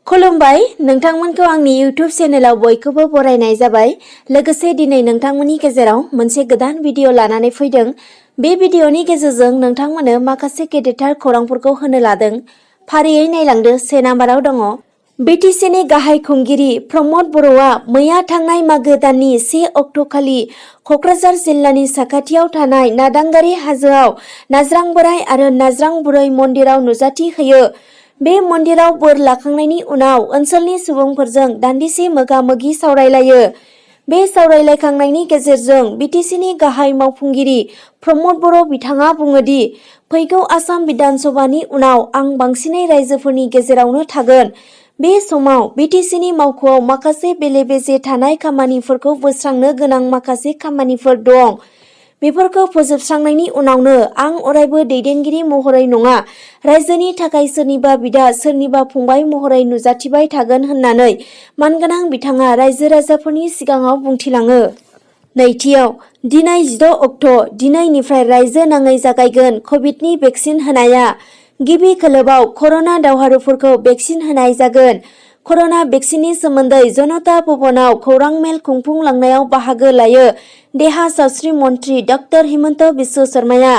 खुलुमबाय नोंथांमोनखौ आंनि YouTube चेनेलाव बयखौबो बरायनाय जाबाय। लोगोसे दिनै नोंथांमोननि गेजेराव मोनसे गोदान भिडिअ लानानै फैदों। बे भिडिअनि गेजेरजों नोंथांमोननो माखासे गेदेरथार खौरांफोरखौ होनो लादों। फारियै नायलांदो। 1 नाम्बाराव दङ। बिटिसिनि गाहाय खुंगिरि प्रमद बर'आ मैया थांनाय मागो दाननि 1 अक्ट'खालि क'क्राझार जिल्लानि साखाथियाव थानाय नादांगारि हाजोआव नाज्रां बोराइ आरो नाज्रां बुरै मन्दिराव नुजाथि होयो। बे मन्दिराव बोर लाखांनायनि उनाव ओनसोलनि सुबुंफोरजों दान्दिसे मोगा-मोगि सावरायलायो। बे सावरायलायखांनायनि गेजेरजों बिटिसिनि गाहाय मावफुंगिरि प्रमद बर' बिथाङा बुङो दि फैगौ आसाम बिधान सभानि उनाव आं बांसिनै रायजोफोरनि गेजेरावनो थागोन। बे समाव बिटिसिनि मावख'आव माखासे बेले-बेजे थानाय खामानिफोरखौ बोस्रांनो गोनां माखासे खामानिफोर दं। बेफोरखौ फोजोबस्रांनायनि उनावनो आं अरायबो दैदेनगिरि महरै नङा, रायजोनि थाखाय सोरनिबा बिदा सोरनिबा फंबाय महरै नुजाथिबाय थागोन होननानै मानगोनां बिथाङा रायजो-राजाफोरनि सिगाङाव बुंथिलाङो। नैथियाव, दिनै 16 अक्ट', दिनैनिफ्राय रायजो नाङै जागायगोन कभिडनि भेक्सिन होनाया। गिबि खोलोबआव कर'ना दावहारुफोरखौ भेक्सिन होनाय जागोन। कर'ना भेक्सिननि सोमोन्दै जनता भवनाव खौरां मेल खुंफुंलांनायाव बाहागो लायो देहा सावस्रि मन्थ्रि डक्टर हिमन्त बिश्व शर्माया।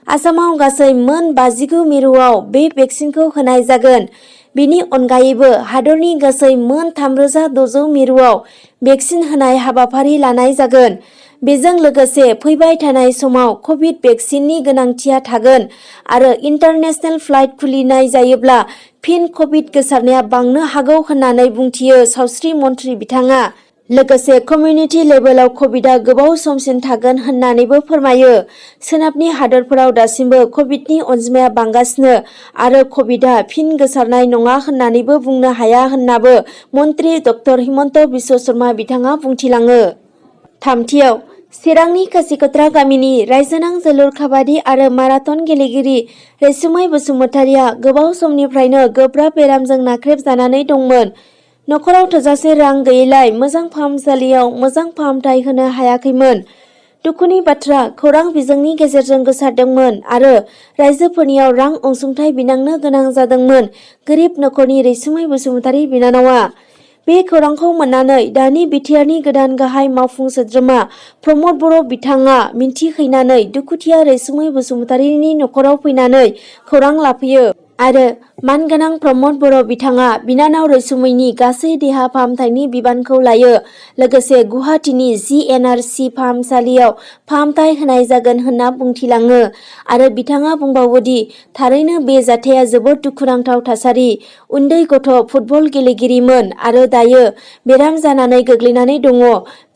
आसामाव गासै मोन 59 मिरुआव बे भेक्सिनखौ होनाय जागोन। बिनि अनगायैबो हादरनि गासै मोन 3600 मिरुआव भेक्सिन होनाय हाबाफारि लानाय जागोन। बेजों लोगोसे फैबाय थानाय समाव कभिड भेक्सिननि गोनांथिया थागोन आरो इन्टारनेशनेल फ्लाइट खुलिनाय जायोब्ला फिन कभिड गोसारनाया बांनो हागौ होननानै बुंथियो सावस्रि मन्थ्रि बिथाङा। लोगोसे कमिउनिटि लेभेलाव कभिडआ गोबाव समसिम थागोन होननानैबो फोरमायो। सोनाबनि हादोरफोराव दासिमबो कभिडनि अनजिमाया बांगासिनो आरो कभिडआ फिन गोसारनाय नङा होननानैबो बुंनो हाया होननाबो मन्थ्रि डक्टर हिमन्त बिश्व शर्मा बिथाङा बुंथिलाङो। थामथियाव, चिरांनि खासिकत्रा गामिनि रायजोनां जोलुर काबादि आरो माराथन गेलेगिरि रैसुमै बसुमतारिया गोबाव समनिफ्रायनो गोब्राब बेरामजों नाख्रेबजानानै दंमोन। नखराव थोजासे रां गैयैलाय मोजां फाहामसालियाव मोजां फाहामथाय होनो हायाखैमोन। दुखुनि बाथ्रा खौरां बिजोंनि गेजेरजों गोसारदोंमोन आरो रायजोफोरनियाव रां अनसुंथाइ बिनांनो गोनां जादोंमोन गोरिब नखरनि रैसुमै बसुमतारि बिनानावा। बे खौरांखौ मोननानै दानि बिटिआरनि गोदान गाहाय मावफुं सोद्रोमा प्रमद बर' बिथाङा मिन्थिहैनानै दुखुथिया रैसुमै बसुमतारिनि नखराव फैनानै खौरां लाफैयो आरो मानगोनां प्रमद बर' बिथाङा बिनानाव रैसुमैनि गासै देहा फाहामथायनि बिबानखौ लायो। लोगोसे गुवाहाटीनि GNRC फाहामसालियाव फाहामथाय होनाय जागोन होनना बुंथिलाङो आरो बिथाङा बुंबावोदि थारैनो बे जाथाया जोबोद दुखुनांथाव थासारि। उन्दै गथ' फुटबल गेलेगिरिमोन आरो दायो बेराम जानानै गोग्लैनानै दङ।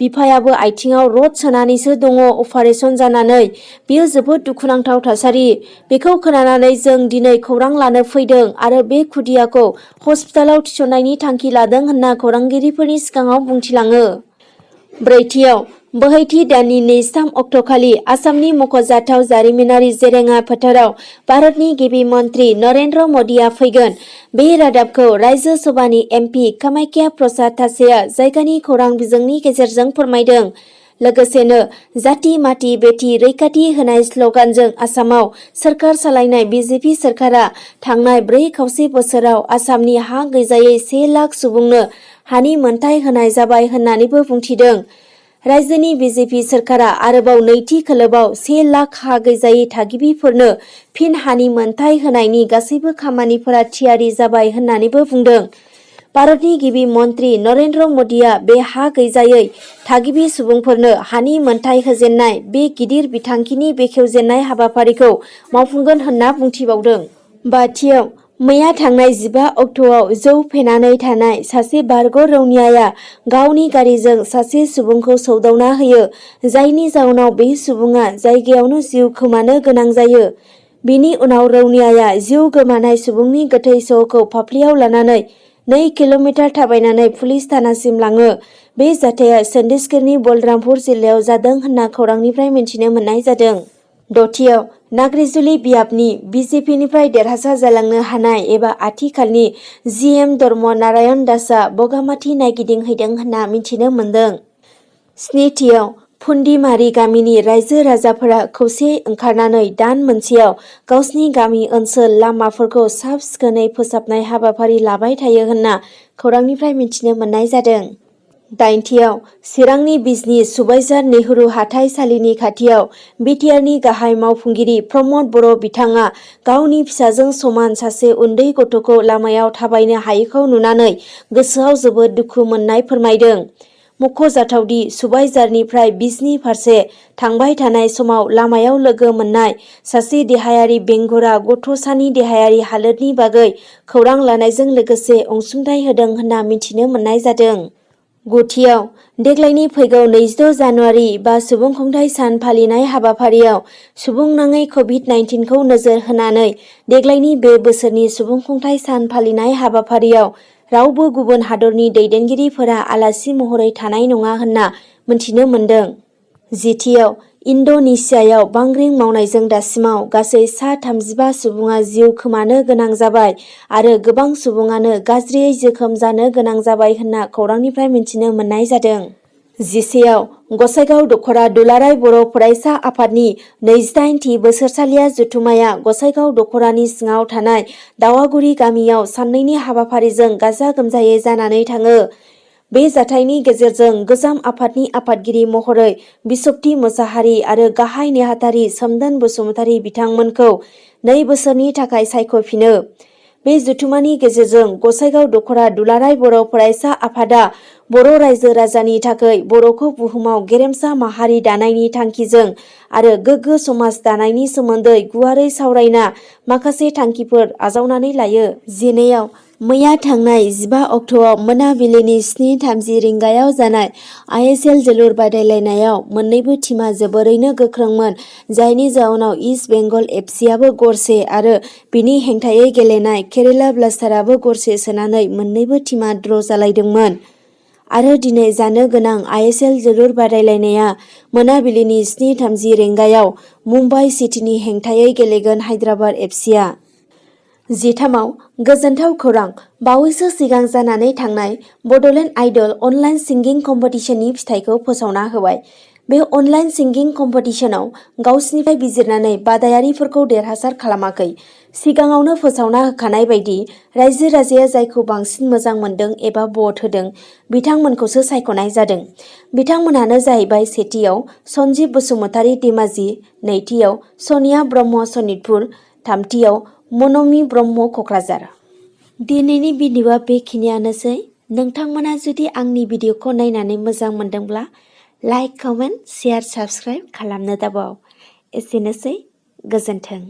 बिफायाबो आथिङाव रड सोनानैसो दङ अपारेसन जानानै। बेयो जोबोद दुखुनांथाव थासारि। बेखौ खोनानानै जों दिनै खौरां लानो फैदों आरो बे खुदियाखौ हस्पिटालाव थिसननायनि थांखि लादों होनना खौरांगिरिफोरनि सिगाङाव बुंथिलाङो। ब्रैथियाव, बोहैथि दाननि 23 अक्ट'खालि आसामनि मख'जाथाव जारिमिनारि जेरेङा फोथाराव भारतनि गिबि मन्थ्रि नरेन्द्र मदिआ फैगोन। बे रादाबखौ रायजो सभानि MP कामाख्या प्रसाद तासेया जायगानि खौरां बिजोंनि गेजेरजों फोरमायदों। लोगोसेनो जाति माति बेटि रैखाथि होनाय स्ल'गानजों आसामाव सोरखार सालायनाय बिजेपि सोरखारा थांनाय 4.25 बोसोराव आसामनि हा गैजायै 1 लाख सुबुंनो हानि मोनथाय होनाय जाबाय होननानैबो बुंथिदों। रायजोनि बिजेपि सोरखारा आरोबाव नैथि खोलोबआव 1 लाख हा गैजायै थागिबिफोरनो फिन हानि मोनथाय होनायनि गासैबो खामानिफोरा थियारि जाबाय होननानैबो बुंदों। भारतनि गिबि मन्थ्रि नरेन्द्र मदिआ बे हा गैजायै थागिबि सुबुंफोरनो हानि मोनथाय होजेननाय बे गिदिर बिथांखिनि बेखेवजेननाय हाबाफारिखौ मावफुंगोन होनना बुंथिबावदों। बाथियाव, मैया थांनाय 15 अक्ट'आव जौ फेनानै थानाय सासे बारग' रौनियाया गावनि गारिजों सासे सुबुंखौ सौदावना होयो, जायनि जाउनाव बे सुबुङा जायगायावनो जिउ खोमानो गोनां जायो। बिनि उनाव रौनियाया जिउ गोमानाय सुबुंनि गोथै सह'खौ फाफ्लियाव लानानै 2 किल'मिटार थाबायनानै पुलिस थानासिम लाङो। बे जाथाया छत्तीसगढ़नि बलरामपुर जिल्लायाव जादों होनना खौरांनिफ्राय मिन्थिनो मोननाय जादों। दथियाव, नाग्रिजुलि बियाबनि बिजेपिनिफ्राय देरहासार जालांनो हानाय एबा आथिखालनि GM धर्म नारायण दासआ बगामाथि नायगिदिंहैदों होनना मिन्थिनो मोनदों। स्निथियाव, फुन्दिमारि गामिनि रायजो राजाफोरा खौसेयै ओंखारनानै दान मोनसेयाव गावसिनि गामि ओनसोल लामाफोरखौ साफ सिखोनै फोसाबनाय हाबाफारि लाबाय थायो होनना खौरांनिफ्राय मिथिनो मोननाय जादों। 8थियाव चिरांनि बिजनी सुबाइजार नेहरू हाथाइसालिनि खाथियाव बिटिआरनि गाहाय मावफुंगिरि प्रमद बर' बिथाङा गावनि फिसाजों समान सासे उन्दै गथ'खौ लामायाव थाबायनो हायैखौ नुनानै गोसोआव जोबोद दुखु मोननाय फोरमायदों। मख'जाथावदि सुबाइजारनिफ्राय बिजनी फारसे थांबाय थानाय समाव लामायाव लोगो मोननाय सासे देहायारि बेंगुरा गथ'सानि देहायारि हालोदनि बागै खौरां लानायजों लोगोसे अनसुंथाइ होदों होनना मिथिनो मोननाय जादों। 9थियाव देग्लायनि फैगौ 26 जानुवारि बा सुबुंखुंथाइ सान फालिनाय हाबाफारियाव सुबुंनाङै कभिड-19खौ नोजोर होनानै देग्लायनि बे बोसोरनि सुबुंखुंथाइ सान फालिनाय हाबाफारियाव रावबो गुबुन हादरनि दैदेनगिरिफोरा आलासि महरै थानाय नङा होनना मिथिनो मोनदों। 10थियाव इन्ड'नेसियायाव बांग्रिं मावनायजों दासिमाव गासै सा 35 सुबुङा जिउ खोमानो गोनां जाबाय आरो गोबां सुबुङानो गाज्रियै जोखोम जानो गोनां जाबाय होनना खौरांनिफ्राय मिथिनो मोननाय जादों। 11थियाव गसाइगाव दख'रा दुलाराय बर' फरायसा आफादनि 28थि बोसोरसालिया जथुम्माया गसाइगाव दख'रानि सिङाव थानाय दावागुरि गामियाव साननैनि हाबाफारिजों गाजा गोमजायै जानानै थाङो। बे जाथायनि गेजेरजों गोजाम आफादनि आफादगिरि महरै बिसक्ति मोसाहारि आरो गाहाय नेहाथारि सोमदोन बसुमतारी बिथांमोनखौ 2 बोसोरनि थाखाय सायख'फिनो। बे जथुम्मानि गेजेरजों गसाइगाव दख'रा दुलाराय बर' फरायसा आफादा बर' रायजो राजानि थाखै बर'खौ बुहुमाव गेरेमसा माहारि दानायनि थांखिजों आरो गोग्गो समाज दानायनि सोमोन्दै गुवारै सावरायना माखासे थांखिफोर आजावनानै लायो। जेनेयाव मैया थांनाय 15 अक्ट'आव मोनाबिलिनि 7:30 रिंगायाव जानाय ISL जोलुर बादायलायनायाव मोन्नैबो टीमा जोबोरैनो गोख्रोंमोन, जायनि जाउनाव इस्ट बेंगल एफसीआबो गरसे आरो बिनि हेंथायै गेलेनाय केरेला ब्लास्टाराबो गरसे सोनानै मोन्नैबो टीमा ड्र' जालायदोंमोन। आरो दिनै जानो गोनां ISL जोलुर बादायलायनाया मोनाबिलिनि 7:30 रिंगायाव मुम्बाइ सिटीनि हेंथायै गेलेगोन हायद्राबाद एफसीआ। 13आव गोजोनथाव खौरां, बावैसो सिगां जानानै थांनाय बड'लेण्ड आइडल अनलाइन सिंगिं कम्पिटिशननि फिथाइखौ फोसावना होबाय। बे अनलाइन सिंगिं कम्पिटिशनाव गावसिनिफ्राय बिजिरनानै बादायारिफोरखौ देरहासार खालामाखै। सिगाङावनो फोसावना होखानाय बायदि रायजो राजाया जायखौ बांसिन मोजां मोनदों एबा भट होदों बिथांमोनखौसो सायख'नाय जादों। बिथांमोनानो जाहैबाय सेथियाव सन्जिब बसुमतारी धेमाजि, नैथियाव सनिया ब्रह्म सनितपुर, थामथियाव मनमि ब्रह्म क'क्राझार। दिनैनि भिडिअ'आ बेखिनियानोसै। नोंथांमोना जुदि आंनि भिडिअ'खौ नायनानै मोजां मोनदोंब्ला लाइक, कमेन्ट, शेयार, साबस्क्राइब खालामनो दाबाव। एसेनोसै, गोजोन्थों।